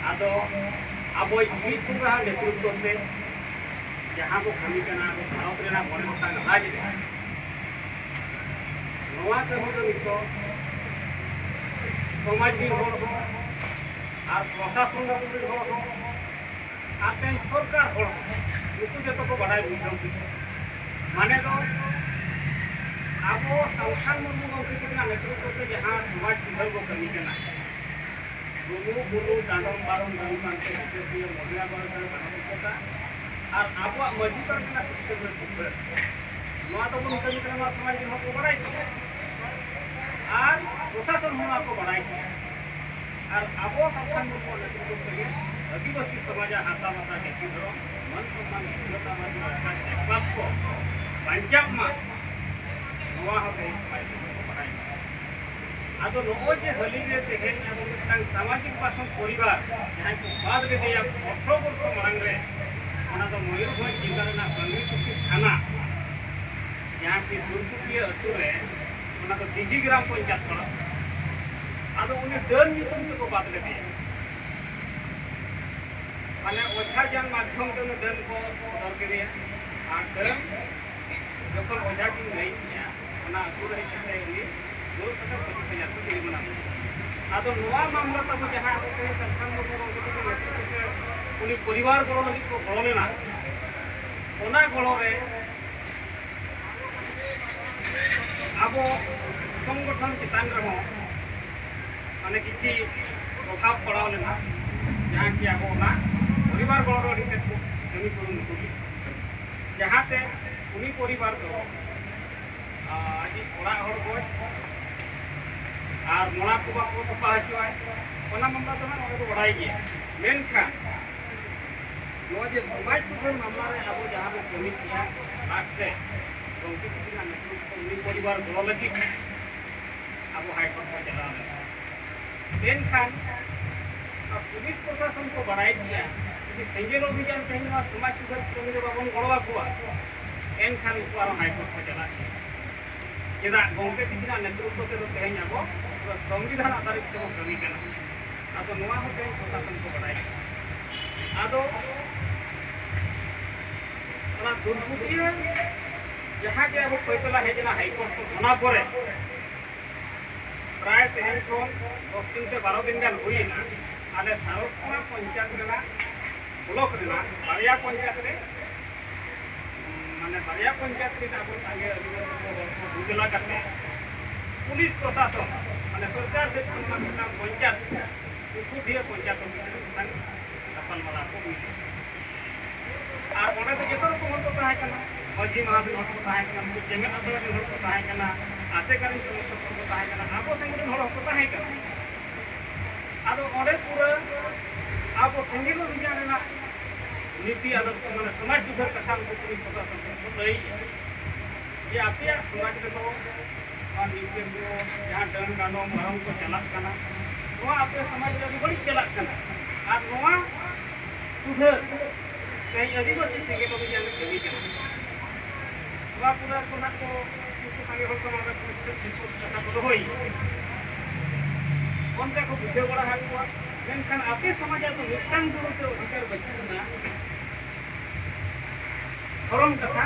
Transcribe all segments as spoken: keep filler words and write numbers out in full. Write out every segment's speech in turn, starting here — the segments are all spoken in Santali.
ᱟᱫᱚ ᱟᱵᱚᱭᱤᱡ ᱢᱤᱫ ᱵᱚᱸᱜᱟ ᱱᱮᱛᱨᱤᱛᱵᱚ ᱛᱮ ᱡᱟᱦᱟᱸ ᱵᱚ ᱠᱟᱹᱢᱤ ᱠᱟᱱᱟ ᱟᱵᱚ ᱵᱷᱟᱨᱚᱛ ᱨᱮᱱᱟᱜ ᱢᱚᱬᱮ ᱜᱚᱴᱟᱝ ᱨᱟᱡᱽ ᱨᱮ, ᱱᱚᱣᱟ ᱠᱟᱹᱢᱤ ᱫᱚ ᱱᱤᱛᱚᱜ ᱥᱚᱢᱟᱡᱽ ᱨᱤᱱ ᱦᱚᱲ ᱦᱚᱸ ᱟᱨ ᱯᱨᱚᱥᱟᱥᱚᱱ ᱨᱤᱱ ᱦᱚᱲ ᱦᱚᱸ ᱟᱨ ᱛᱮᱦᱮᱧ ᱥᱚᱨᱠᱟᱨ ᱦᱚᱲ ᱦᱚᱸ ᱱᱩᱠᱩ ᱡᱚᱛᱚ ᱠᱚ ᱵᱟᱰᱟᱭ ᱵᱩᱡᱷᱟᱹᱣ ᱠᱮᱫᱟ᱾ ᱢᱟᱱᱮ ᱫᱚ ᱟᱵᱚ ᱥᱟᱞᱠᱷᱟᱱ ᱢᱩᱨᱢᱩ ᱜᱚᱢᱠᱮ ᱛᱟᱹᱠᱤᱱᱟᱜ ᱱᱮᱛᱨᱤᱛᱵ ᱛᱮ ᱡᱟᱦᱟᱸ ᱥᱚᱢᱟᱡᱽ ᱥᱩᱫᱷᱟᱹᱨ ᱵᱚ ᱠᱟᱹᱢᱤ ᱠᱟᱱᱟ, ᱨᱩᱢᱩ ᱵᱩᱞᱩ ᱰᱟᱸᱰᱚᱢ ᱯᱟᱨᱚᱢ ᱫᱟᱹᱱᱩ ᱢᱟᱱᱛᱮ ᱵᱤᱪᱟᱹᱨᱤᱭᱟᱹ ᱢᱚᱦᱤᱞᱟ ᱵᱟᱨ ᱨᱮ ᱵᱟᱱᱟᱨ ᱠᱚ ᱠᱟᱜ, ᱟᱨ ᱟᱵᱚᱣᱟᱜ ᱢᱟᱹᱡᱷᱤ ᱯᱟᱨᱜᱟᱱᱟ system ᱨᱮ ᱥᱩᱫᱷᱟᱹᱨ, ᱱᱚᱣᱟ ᱫᱚᱵᱚᱱ ᱠᱟᱹᱢᱤ ᱠᱟᱱᱟ, ᱱᱚᱣᱟ ᱥᱚᱢᱟᱡᱽ ᱨᱮᱱ ᱦᱚᱲ ᱠᱚ ᱵᱟᱲᱟᱭ ᱜᱮᱭᱟ᱾ ᱟᱨ ᱯᱨᱚᱥᱟᱥᱚᱱ ᱦᱚᱸ ᱱᱚᱣᱟ ᱠᱚ ᱵᱟᱲᱟᱭ ᱜᱮᱭᱟ᱾ ᱟᱨ ᱟᱵᱚ ᱥᱟᱱᱛᱟᱲ ᱢᱚᱛᱚ ᱱᱤᱛᱚᱜ ᱫᱚ ᱛᱮᱜᱮ ᱟᱹᱫᱤᱵᱟᱹᱥᱤ ᱥᱚᱢᱟᱡᱟᱜ ᱦᱟᱥᱟ ᱵᱷᱟᱥᱟ, ᱡᱟᱹᱛᱤ, ᱫᱷᱚᱨᱚᱢ, ᱢᱟᱹᱱ ᱥᱚᱱᱢᱟᱱ, ᱢᱚᱨᱡᱟᱫᱟ, ᱢᱟᱹᱱ ᱨᱟᱠᱷᱟ ᱪᱟᱥᱵᱟᱥ ᱠᱚ ᱵᱟᱧᱪᱟᱜ ᱢᱟ, ᱱᱚᱣᱟ ᱦᱚᱸ ᱛᱮᱦᱮᱧ ᱥᱚᱢᱟᱡᱽ ᱨᱮ ᱵᱟᱲᱟᱭ ᱢᱟ᱾ ᱟᱫᱚ ᱱᱚᱜᱼᱚᱭ ᱡᱮ ᱦᱟᱹᱞᱤ ᱨᱮ ᱛᱮᱦᱮᱧ ᱟᱵᱚ ᱢᱤᱫᱴᱟᱝ ᱥᱟᱢᱟᱡᱤᱠ ᱵᱟᱥᱚᱱ ᱯᱚᱨᱤᱵᱟᱨ ᱡᱟᱦᱟᱸᱭ ᱠᱚ ᱵᱟᱫ ᱞᱮᱫᱮᱭᱟ ᱟᱴᱷᱨᱚ ᱵᱚᱨᱥᱚ ᱢᱟᱲᱟᱝ ᱨᱮ, ᱚᱱᱟ ᱫᱚ ᱢᱚᱭᱩᱨᱵᱷᱚᱸᱡᱽ ᱡᱮᱞᱟ ᱨᱮᱱᱟᱜ ᱵᱟᱝᱨᱤᱯᱚᱥᱤ ᱛᱷᱟᱱᱟ, ᱡᱟᱦᱟᱸ ᱠᱤ ᱫᱩᱨᱜᱩᱯᱤᱭᱟᱹ ᱟᱹᱛᱩ ᱨᱮ, ᱚᱱᱟ ᱫᱚ ᱰᱤᱡᱤ ᱜᱨᱟᱢ ᱯᱚᱧᱪᱟᱭᱮᱛ ᱯᱟᱲᱟᱜᱼᱟ᱾ ᱟᱫᱚ ᱩᱱᱤ ᱰᱟᱹᱱ ᱧᱩᱛᱩᱢ ᱛᱮᱠᱚ ᱵᱟᱫ ᱞᱮᱫᱮᱭᱟ᱾ ᱢᱟᱱᱮ ᱚᱡᱷᱟ ᱡᱟᱱ ᱢᱟᱫᱽᱫᱷᱚᱢ ᱛᱮ ᱩᱱᱤ ᱰᱟᱹᱱ ᱠᱚ ᱥᱚᱫᱚᱨ ᱠᱮᱫᱮᱭᱟ᱾ ᱟᱨ ᱰᱟᱹᱱ ᱡᱚᱠᱷᱚᱱ ᱚᱡᱷᱟ ᱠᱤᱱ ᱞᱟᱹᱭ ᱠᱮᱜᱼᱟ, ᱚᱱᱟ ᱟᱹᱛᱩ ᱨᱮ ᱦᱮᱡ ᱠᱟᱛᱮ ᱩᱱᱤ ᱫᱩᱲᱩᱵ ᱠᱟᱛᱮ ᱯᱚᱸᱪᱤᱥ ᱦᱟᱡᱟᱨ ᱠᱚ ᱡᱩᱨᱤᱢᱟᱱᱟ ᱠᱮᱫᱮᱭᱟ᱾ ᱟᱫᱚ ᱱᱚᱣᱟ ᱢᱟᱢᱞᱟ ᱛᱟᱵᱚ ᱡᱟᱦᱟᱸ ᱟᱵᱚ ᱛᱮᱦᱮᱧ ᱥᱟᱞᱠᱷᱟᱱ ᱢᱩᱨᱢᱩ ᱜᱚᱢᱠᱮ ᱛᱟᱹᱠᱤᱱ ᱱᱮᱛᱨᱤᱛᱵ ᱛᱮ ᱩᱱᱤ ᱯᱚᱨᱤᱵᱟᱨ ᱜᱚᱲᱚ ᱞᱟᱹᱜᱤᱫ ᱠᱚ ᱜᱚᱲᱚ ᱞᱮᱱᱟ, ᱚᱱᱟ ᱜᱚᱲᱚ ᱨᱮ ᱟᱵᱚ ᱥᱚᱝᱜᱚᱴᱷᱚᱱ ᱪᱮᱛᱟᱱ ᱨᱮᱦᱚᱸ ᱢᱟᱱᱮ ᱠᱤᱪᱷᱤ ᱯᱨᱚᱵᱷᱟᱵᱽ ᱯᱟᱲᱟᱣ ᱞᱮᱱᱟ, ᱡᱟᱦᱟᱸ ᱠᱤ ᱟᱵᱚ ᱚᱱᱟ ᱯᱚᱨᱤᱵᱟᱨ ᱜᱚᱲᱚ ᱨᱮ ᱟᱹᱰᱤ ᱛᱮᱫ ᱠᱚ ᱠᱟᱹᱢᱤ ᱠᱩᱨᱩᱢᱩᱴᱩ ᱞᱮᱫᱟ, ᱡᱟᱦᱟᱸᱛᱮ ᱩᱱᱤ ᱯᱚᱨᱤᱵᱟᱨ ᱫᱚ, ᱟᱨ, ᱟᱡᱤᱡ ᱚᱲᱟᱜ ᱦᱚᱲ ᱜᱚᱡ ᱟᱨ ᱢᱚᱲᱟ ᱠᱚ ᱵᱟᱠᱚ ᱛᱚᱯᱟ ᱦᱚᱪᱚᱣᱟᱭ, ᱚᱱᱟ ᱢᱟᱢᱞᱟ ᱫᱚ ᱦᱟᱸᱜ ᱱᱚᱰᱮ ᱫᱚ ᱵᱟᱲᱟᱭ ᱜᱮᱭᱟ᱾ ᱢᱮᱱᱠᱷᱟᱱ ᱱᱚᱣᱟ ᱡᱮ ᱥᱚᱢᱟᱡᱽ ᱥᱩᱫᱷᱟᱹᱨ ᱢᱟᱢᱞᱟ ᱨᱮ ᱟᱵᱚ ᱡᱟᱦᱟᱸ ᱵᱚ ᱠᱟᱹᱢᱤ ᱠᱮᱜᱼᱟ, ᱞᱟᱥᱴ ᱨᱮ ᱜᱚᱢᱠᱮ ᱛᱟᱹᱠᱤᱱᱟᱜ ᱧᱩᱛᱩᱢ ᱛᱮ ᱩᱱᱤ ᱯᱚᱨᱤᱵᱟᱨ ᱜᱚᱲᱚ ᱞᱟᱹᱜᱤᱫ ᱟᱵᱚ ᱦᱟᱭ ᱠᱳᱨᱴ ᱵᱚ ᱪᱟᱞᱟᱣ ᱞᱮᱱᱟ᱾ ᱢᱮᱱᱠᱷᱟᱱ ᱱᱚᱣᱟ ᱯᱩᱞᱤᱥ ᱯᱨᱚᱥᱟᱥᱚᱱ ᱠᱚ ᱵᱟᱲᱟᱭ ᱜᱮᱭᱟ, ᱡᱩᱫᱤ ᱥᱮᱸᱜᱮᱞ ᱚᱵᱷᱤᱡᱟᱱ ᱛᱮᱦᱮᱧ ᱱᱚᱣᱟ ᱥᱚᱢᱟᱡᱽ ᱥᱩᱫᱷᱟᱹᱨ ᱠᱟᱹᱢᱤ ᱨᱮ ᱵᱟᱵᱚᱱ ᱜᱚᱲᱚ ᱟᱠᱚᱣᱟ, ᱮᱱᱠᱷᱟᱱ ᱩᱱᱠᱩ ᱟᱨᱦᱚᱸ ᱦᱟᱭᱠᱳᱨᱴ ᱠᱚ ᱪᱟᱞᱟᱜ ᱜᱮᱭᱟ᱾ ᱪᱮᱫᱟᱜ? ᱜᱚᱢᱠᱮ ᱛᱤᱠᱤᱱᱟᱜ ᱱᱮᱛᱨᱤᱛᱵ ᱛᱮᱫᱚ ᱛᱮᱦᱮᱧ ᱟᱵᱚ ᱯᱩᱨᱟᱹ ᱥᱚᱝᱵᱤᱫᱷᱟᱱ ᱟᱫᱷᱟᱨᱤᱛ ᱛᱮᱵᱚ ᱠᱟᱹᱢᱤ ᱠᱟᱱᱟ᱾ ᱟᱫᱚ ᱱᱚᱣᱟ ᱦᱚᱸ ᱛᱮᱦᱮᱧ ᱯᱨᱚᱥᱟᱥᱚᱱ ᱠᱚ ᱵᱟᱰᱟᱭ ᱠᱟᱱᱟ᱾ ᱟᱫᱚ ᱚᱱᱟ ᱫᱩᱨᱜᱩᱴᱤᱭᱟᱹ ᱡᱟᱦᱟᱸ ᱜᱮ ᱟᱵᱚ ᱯᱷᱚᱭᱥᱟᱞᱟ ᱦᱮᱡ ᱮᱱᱟ ᱦᱟᱭᱠᱳᱨᱴ ᱠᱷᱚᱱ, ᱚᱱᱟ ᱯᱚᱨᱮ ᱯᱨᱟᱭ ᱛᱮᱦᱮᱧ ᱠᱷᱚᱱ ᱫᱚᱥ ᱫᱤᱱ ᱥᱮ ᱵᱟᱨᱚ ᱫᱤᱱ ᱜᱟᱱ ᱦᱩᱭᱮᱱᱟ, ᱟᱞᱮ ᱥᱟᱨᱚᱥᱠᱷᱟᱱᱟ ᱯᱚᱧᱪᱟᱭᱮᱛ ᱨᱮᱱᱟᱜ, ᱵᱞᱚᱠ ᱨᱮᱱᱟᱜ ᱵᱟᱨᱭᱟ ᱯᱚᱧᱪᱟᱭᱮᱛ ᱨᱮ, ᱢᱟᱱᱮ ᱵᱟᱨᱭᱟ ᱯᱚᱧᱪᱟᱭᱮᱛ ᱨᱮᱱ ᱟᱵᱚ ᱥᱟᱸᱜᱮ ᱟᱹᱫᱤᱵᱟᱹᱥᱤ ᱠᱚ ᱦᱚᱲ ᱠᱚ ᱵᱩᱡᱽ ᱞᱟ ᱠᱟᱛᱮ ᱯᱩᱞᱤᱥ ᱯᱨᱚᱥᱟᱥᱚᱱ, ᱢᱟᱱᱮ ᱥᱚᱨᱠᱟᱨ ᱥᱮᱫ ᱠᱷᱚᱱ ᱚᱱᱟ ᱢᱤᱫᱴᱟᱝ ᱯᱚᱧᱪᱟᱭᱮᱛ ᱩᱥᱩᱨᱰᱤᱦᱟᱹ ᱯᱚᱧᱪᱟᱭᱮᱛ ᱚᱯᱷᱤᱥ ᱨᱮ ᱢᱤᱫᱴᱟᱝ ᱜᱟᱯᱟᱞᱢᱟᱨᱟᱣ ᱠᱚ ᱦᱩᱭ ᱞᱮᱱᱟ᱾ ᱟᱨ ᱚᱸᱰᱮ ᱫᱚ ᱡᱚᱛᱚ ᱨᱚᱠᱚᱢ ᱦᱚᱲ ᱠᱚ ᱛᱟᱦᱮᱸ ᱠᱟᱱᱟ, ᱢᱟᱹᱡᱷᱤ ᱢᱟᱦᱟᱡᱚᱱ ᱦᱚᱲ ᱠᱚ ᱛᱟᱦᱮᱸ ᱠᱟᱱᱟ, ᱱᱩᱠᱩ ᱡᱮᱜᱮᱛ ᱟᱥᱲᱟ ᱨᱮᱱ ᱦᱚᱲ ᱠᱚ ᱛᱟᱦᱮᱸ ᱠᱟᱱᱟ, ᱟᱥᱮᱠᱟ ᱨᱮᱱ ᱥᱚᱢᱚᱥᱛᱚ ᱦᱚᱲ ᱠᱚ ᱛᱟᱦᱮᱸ ᱠᱟᱱᱟ, ᱟᱵᱚ ᱥᱮᱱ ᱨᱮᱱ ᱦᱚᱲ ᱦᱚᱸᱠᱚ ᱛᱟᱦᱮᱸ ᱠᱟᱱᱟ᱾ ᱟᱫᱚ ᱚᱸᱰᱮ ᱯᱩᱨᱟᱹ ᱟᱵᱚ ᱥᱮᱸᱜᱮᱞ ᱚᱵᱷᱤᱡᱟᱱ ᱨᱮᱱᱟᱜ ᱱᱤᱛᱤ ᱟᱫᱚᱨᱥᱚ, ᱢᱟᱱᱮ ᱥᱚᱢᱟᱡᱽ ᱥᱩᱫᱷᱟᱹᱨ ᱠᱟᱛᱷᱟ ᱩᱱᱠᱩ ᱯᱩᱞᱤᱥ ᱯᱨᱚᱥᱟᱥᱚᱱ ᱴᱷᱮᱱ ᱠᱚ ᱞᱟᱹᱭᱮᱜᱼᱟ ᱡᱮ ᱟᱯᱮᱭᱟᱜ ᱥᱚᱢᱟᱡᱽ ᱨᱮᱫᱚ ᱱᱚᱣᱟ ᱱᱤᱥᱮᱫᱷ ᱠᱚ, ᱡᱟᱦᱟᱸ ᱰᱟᱹᱱ ᱜᱟᱱᱚ ᱢᱟᱨᱚᱢ ᱠᱚ ᱪᱟᱞᱟᱜ ᱠᱟᱱᱟ, ᱱᱚᱣᱟ ᱟᱯᱮ ᱥᱚᱢᱟᱡᱽ ᱨᱮ ᱟᱹᱰᱤ ᱵᱟᱹᱲᱤᱡ ᱪᱟᱞᱟᱜ ᱠᱟᱱᱟ᱾ ᱟᱨ ᱱᱚᱣᱟ ᱥᱩᱫᱷᱟᱹᱨ ᱛᱮᱦᱮᱧ ᱟᱹᱫᱤᱵᱟᱹᱥᱤ ᱥᱮᱸᱜᱮᱞ ᱚᱵᱷᱤᱡᱟᱱ ᱨᱮ ᱠᱟᱹᱢᱤ ᱠᱟᱱᱟ᱾ ᱱᱚᱣᱟ ᱯᱩᱨᱟᱹ ᱠᱚ ᱱᱟᱜ ᱠᱚ ᱩᱱᱠᱩ ᱥᱟᱸᱜᱮ ᱦᱚᱲ ᱠᱚ ᱱᱚᱰᱮ ᱯᱩᱞᱤᱥ ᱴᱷᱮᱱ ᱨᱤᱯᱳᱨᱴ ᱠᱟᱛᱷᱟ ᱠᱚ ᱫᱚᱦᱚᱭ᱾ ᱚᱱᱠᱟ ᱠᱚ ᱵᱩᱡᱷᱟᱹᱣ ᱵᱟᱲᱟ ᱟᱠᱟᱫ ᱠᱚᱣᱟ᱾ ᱢᱮᱱᱠᱷᱟᱱ ᱟᱯᱮ ᱥᱚᱢᱟᱡᱽ ᱨᱮᱫᱚ ᱢᱤᱫᱴᱟᱝ ᱜᱩᱨᱩ ᱥᱮ ᱚᱫᱷᱤᱠᱟᱨ ᱵᱟᱹᱪᱩᱜ ᱟᱱᱟ᱾ ᱫᱷᱚᱨᱚᱢ ᱠᱟᱛᱷᱟ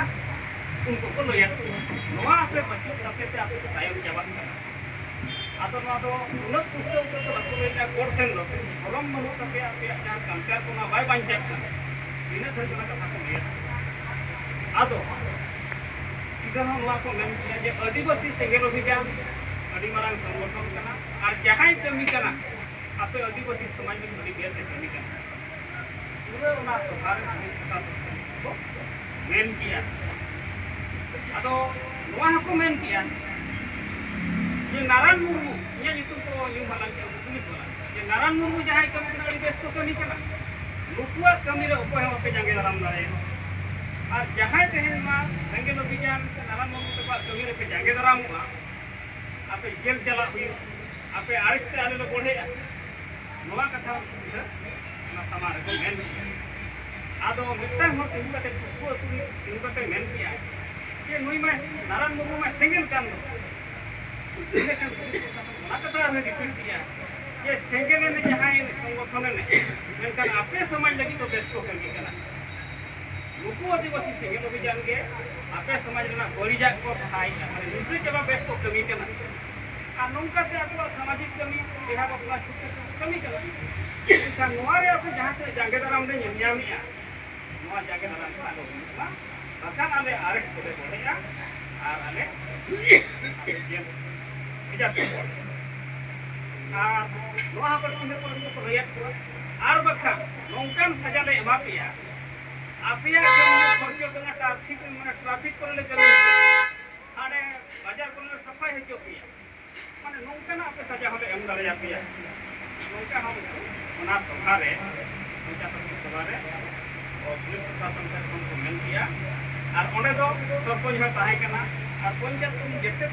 ᱩᱱᱠᱩ ᱠᱚ ᱞᱟᱹᱭᱟᱫ ᱯᱮᱭᱟ᱾ ᱱᱚᱣᱟ ᱟᱯᱮ ᱵᱟᱹᱪᱩᱜ ᱛᱟᱯᱮ ᱛᱮ ᱟᱯᱮ ᱯᱮ ᱛᱟᱭᱚᱢ ᱪᱟᱵᱟᱜ ᱠᱟᱱᱟ᱾ ᱟᱫᱚ ᱱᱚᱣᱟ ᱫᱚ ᱩᱱᱟᱹᱜ ᱯᱩᱥᱴᱟᱹᱣ ᱩᱛᱟᱹᱨ ᱫᱚ ᱵᱟᱠᱚ ᱞᱟᱹᱭ ᱞᱮᱫᱟ ᱠᱳᱨᱴ ᱥᱮᱱ ᱫᱚ, ᱫᱷᱚᱨᱚᱢ ᱵᱟᱹᱱᱩᱜ ᱛᱟᱯᱮᱭᱟ, ᱟᱯᱮᱭᱟᱜ ᱡᱟᱦᱟᱸ ᱠᱟᱞᱪᱟᱨ ᱠᱚ ᱚᱱᱟ ᱵᱟᱭ ᱵᱟᱧᱪᱟᱜ ᱠᱟᱱᱟ, ᱤᱱᱟᱹ ᱫᱷᱟᱹᱨᱤᱡ ᱚᱱᱟ ᱠᱟᱛᱷᱟ ᱠᱚ ᱞᱟᱹᱭᱟ᱾ ᱟᱫᱚ ᱥᱤᱫᱷᱟᱹ ᱦᱚᱸ ᱱᱚᱣᱟ ᱠᱚ ᱢᱮᱱ ᱠᱮᱭᱟ ᱡᱮ ᱟᱹᱫᱤᱵᱟᱹᱥᱤ ᱥᱮᱸᱜᱮᱞ ᱚᱵᱷᱤᱡᱟᱱ ᱟᱹᱰᱤ ᱢᱟᱨᱟᱝ ᱥᱚᱝᱜᱚᱴᱷᱚᱱ ᱠᱟᱱᱟ, ᱟᱨ ᱡᱟᱦᱟᱸᱭ ᱠᱟᱹᱢᱤ ᱠᱟᱱᱟ ᱟᱯᱮ ᱟᱹᱫᱤᱵᱟᱹᱥᱤ ᱥᱚᱢᱟᱡᱽ ᱨᱮᱱ ᱟᱹᱰᱤ ᱵᱮᱥ ᱮ ᱠᱟᱹᱢᱤ ᱠᱟᱱᱟ᱾ ᱯᱩᱨᱟᱹ ᱚᱱᱟ ᱥᱚᱵᱷᱟ ᱨᱮ ᱯᱩᱞᱤᱥ ᱯᱨᱚᱥᱟᱥᱚᱱ ᱠᱚ ᱢᱮᱱ ᱠᱮᱜᱼᱟ᱾ ᱟᱫᱚ ᱱᱚᱣᱟ ᱦᱚᱸᱠᱚ ᱢᱮᱱ ᱠᱮᱜᱼᱟ ᱡᱮ ᱱᱟᱨᱟᱱ ᱢᱩᱨᱢᱩ, ᱤᱧᱟᱹᱜ ᱧᱩᱛᱩᱢ ᱠᱚ ᱧᱩᱢ ᱦᱟᱞᱟᱝ ᱠᱮᱜᱼᱟ ᱩᱱᱠᱩ ᱯᱩᱞᱤᱥ ᱵᱟᱞᱟ, ᱡᱮ ᱱᱟᱨᱟᱱ ᱢᱩᱨᱢᱩ ᱡᱟᱦᱟᱸᱭ ᱠᱟᱹᱢᱤ ᱠᱟᱱᱟ ᱟᱹᱰᱤ ᱵᱮᱥ ᱠᱚ ᱠᱟᱹᱢᱤ ᱠᱟᱱᱟ, ᱱᱩᱠᱩᱣᱟᱜ ᱠᱟᱹᱢᱤ ᱨᱮ ᱚᱠᱚᱭ ᱦᱚᱸ ᱵᱟᱯᱮ ᱡᱟᱸᱜᱮ ᱫᱟᱨᱟᱢ ᱫᱟᱲᱮᱭᱟᱜᱼᱟ᱾ ᱟᱨ ᱡᱟᱦᱟᱸᱭ ᱛᱮᱦᱮᱧ ᱱᱚᱣᱟ ᱥᱮᱸᱜᱮᱞ ᱚᱵᱷᱤᱡᱟᱱ ᱥᱮ ᱱᱟᱨᱟᱱ ᱢᱩᱨᱢᱩ ᱛᱟᱠᱚᱣᱟᱜ ᱠᱟᱹᱢᱤ ᱨᱮᱯᱮ ᱡᱟᱸᱜᱮ ᱫᱟᱨᱟᱢᱚᱜᱼᱟ, ᱟᱯᱮ ᱡᱮᱞ ᱪᱟᱞᱟᱜ ᱦᱩᱭᱩᱜᱼᱟ, ᱟᱯᱮ ᱟᱹᱲᱤᱥ ᱛᱮ ᱟᱞᱮ ᱞᱮ ᱵᱚᱲᱦᱮᱜᱼᱟ᱾ ᱱᱚᱣᱟ ᱠᱟᱛᱷᱟ ᱩᱱᱠᱩ ᱥᱤᱫᱷᱟᱹ ᱚᱱᱟ ᱥᱟᱢᱟᱝ ᱨᱮᱠᱚ ᱢᱮᱱ ᱠᱮᱫᱟ᱾ ᱟᱫᱚ ᱢᱤᱫᱴᱟᱝ ᱦᱚᱲ ᱛᱤᱸᱜᱩ ᱠᱟᱛᱮ, ᱠᱩᱠᱩ ᱟᱹᱛᱩ ᱨᱤᱱᱤᱡ ᱛᱤᱸᱜᱩ ᱠᱟᱛᱮ ᱢᱮᱱ ᱠᱮᱜᱼᱟ ᱡᱮ, "ᱱᱩᱭ ᱢᱟ, ᱱᱟᱨᱟᱱ ᱢᱩᱨᱢᱩ ᱢᱟ ᱥᱮᱸᱜᱮᱞ ᱠᱟᱱ ᱫᱚ।" ᱤᱱᱟᱹ ᱠᱷᱟᱱ ᱯᱩᱞᱤᱥ ᱯᱨᱚᱥᱟᱥᱚᱱ ᱚᱱᱟ ᱠᱟᱛᱷᱟ ᱟᱨᱦᱚᱸ ᱨᱤᱯᱤᱴ ᱠᱮᱜᱼᱟ ᱡᱮ, "ᱥᱮᱸᱜᱮᱞ ᱮᱱᱮᱡ ᱡᱟᱦᱟᱸᱭ ᱥᱚᱝᱜᱚᱴᱷᱚᱱ ᱮᱱᱮᱡ, ᱢᱮᱱᱠᱷᱟᱱ ᱟᱯᱮ ᱥᱚᱢᱟᱡᱽ ᱞᱟᱹᱜᱤᱫ ᱫᱚ ᱵᱮᱥ ᱠᱚ ᱠᱟᱹᱢᱤ ᱠᱟᱱᱟ᱾ ᱱᱩᱠᱩ ᱟᱹᱫᱤᱵᱟᱹᱥᱤ ᱥᱮᱸᱜᱮᱞ ᱚᱵᱷᱤᱡᱟᱱ ᱜᱮ ᱟᱯᱮ ᱥᱚᱢᱟᱡᱽ ᱨᱮᱱᱟᱜ ᱵᱟᱹᱲᱤᱡᱟᱜ ᱠᱚ ᱥᱟᱦᱟᱭᱮᱫᱼᱟ, ᱢᱟᱱᱮ ᱱᱤᱥᱟᱹ ᱪᱟᱵᱟ ᱵᱮᱥ ᱠᱚ ᱠᱟᱹᱢᱤ ᱠᱟᱱᱟ᱾ ᱟᱨ ᱱᱚᱝᱠᱟᱛᱮ ᱟᱠᱚᱣᱟᱜ ᱥᱟᱢᱟᱡᱤᱠ ᱠᱟᱹᱢᱤ, ᱵᱤᱦᱟ ᱵᱟᱯᱞᱟ ᱪᱷᱩᱴᱤ ᱠᱚ ᱠᱟᱹᱢᱤ ᱠᱟᱱᱟ᱾ ᱢᱮᱱᱠᱷᱟᱱ ᱱᱚᱣᱟ ᱨᱮ ᱟᱯᱮ ᱡᱟᱦᱟᱸ ᱛᱤᱱᱟᱹᱜ ᱡᱟᱸᱜᱮ ᱫᱟᱨᱟᱢ ᱞᱮ ᱧᱮᱞ ᱧᱟᱢᱮᱜᱼᱟ, ᱱᱚᱣᱟ ᱡᱟᱸᱜᱮ ᱫᱟᱨᱟᱢ ᱠᱚ ᱟᱞᱚ ᱦᱩᱭᱩᱜ ᱢᱟ, ᱵᱟᱠᱷᱟᱱ ᱟᱞᱮ ᱟᱨᱮᱥᱴ ᱠᱚᱞᱮ ᱵᱚᱲᱦᱮᱜᱼᱟ ᱟᱨ ᱟᱞᱮ ᱟᱯᱮ ᱡᱮᱞ ᱵᱷᱮᱡᱟ ᱯᱮ ᱠᱚᱣᱟ᱾ ᱟᱨ ᱱᱚᱣᱟ ᱦᱚᱸ ᱠᱟᱹᱴᱤᱡ ᱤᱱᱟᱹ ᱯᱚᱨᱮ ᱫᱚᱠᱚ ᱞᱟᱹᱭᱟᱫ ᱠᱚᱣᱟ, ᱟᱨ ᱵᱟᱠᱷᱟᱱ ᱱᱚᱝᱠᱟᱱ ᱥᱟᱡᱟ ᱞᱮ ᱮᱢᱟ ᱯᱮᱭᱟ, ᱟᱯᱮᱭᱟᱜ ᱡᱚᱢ ᱧᱩ ᱠᱷᱚᱨᱪᱚ ᱠᱟᱱᱟ, ᱴᱨᱟᱯᱷᱤᱠ, ᱢᱟᱱᱮ ᱴᱨᱟᱯᱷᱤᱠ ᱠᱚᱨᱮ ᱞᱮ ᱠᱟᱹᱢᱤ ᱦᱚᱪᱚ ᱯᱮᱭᱟ, ᱦᱟᱸᱰᱮ ᱵᱟᱡᱟᱨ ᱠᱚᱨᱮ ᱞᱮ ᱥᱟᱯᱷᱟᱭ ᱦᱚᱪᱚ ᱯᱮᱭᱟ, ᱢᱟᱱᱮ ᱱᱚᱝᱠᱟᱱᱟᱜ ᱟᱯᱮ ᱥᱟᱡᱟ ᱦᱚᱸᱞᱮ ᱮᱢ ᱫᱟᱲᱮᱭᱟᱯᱮᱭᱟ᱾ ᱱᱚᱝᱠᱟ ᱦᱚᱸ ᱩᱱᱠᱩ ᱚᱱᱟ ᱥᱚᱵᱷᱟ ᱨᱮ, ᱯᱚᱧᱪᱟᱭᱮᱛ ᱥᱚᱵᱷᱟ ᱨᱮ ᱯᱩᱞᱤᱥ ᱯᱨᱚᱥᱟᱥᱚᱱ ᱥᱮᱫ ᱠᱷᱚᱱ ᱠᱚ ᱢᱮᱱ ᱠᱮᱜᱼᱟ᱾ ᱟᱨ ᱚᱸᱰᱮ ᱫᱚ ᱥᱚᱨᱯᱚᱧᱪ ᱦᱚᱸᱭ ᱛᱟᱦᱮᱸ ᱠᱟᱱᱟ ᱟᱨ ᱯᱚᱧᱪᱟᱭᱮᱛ ᱨᱮᱱ ᱡᱮᱛᱮ,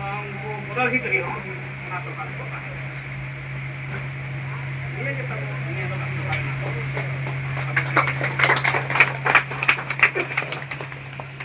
ᱟᱸ, ᱩᱱᱠᱩ ᱯᱚᱫᱟᱫᱷᱤᱠᱟᱨᱤ ᱦᱚᱸ ᱚᱱᱟ ᱥᱚᱵᱷᱟ ᱨᱮᱠᱚ ᱛᱟᱦᱮᱸ ᱠᱟᱱᱟ᱾ ᱱᱤᱭᱟᱹ ᱜᱮ ᱛᱟᱵᱚ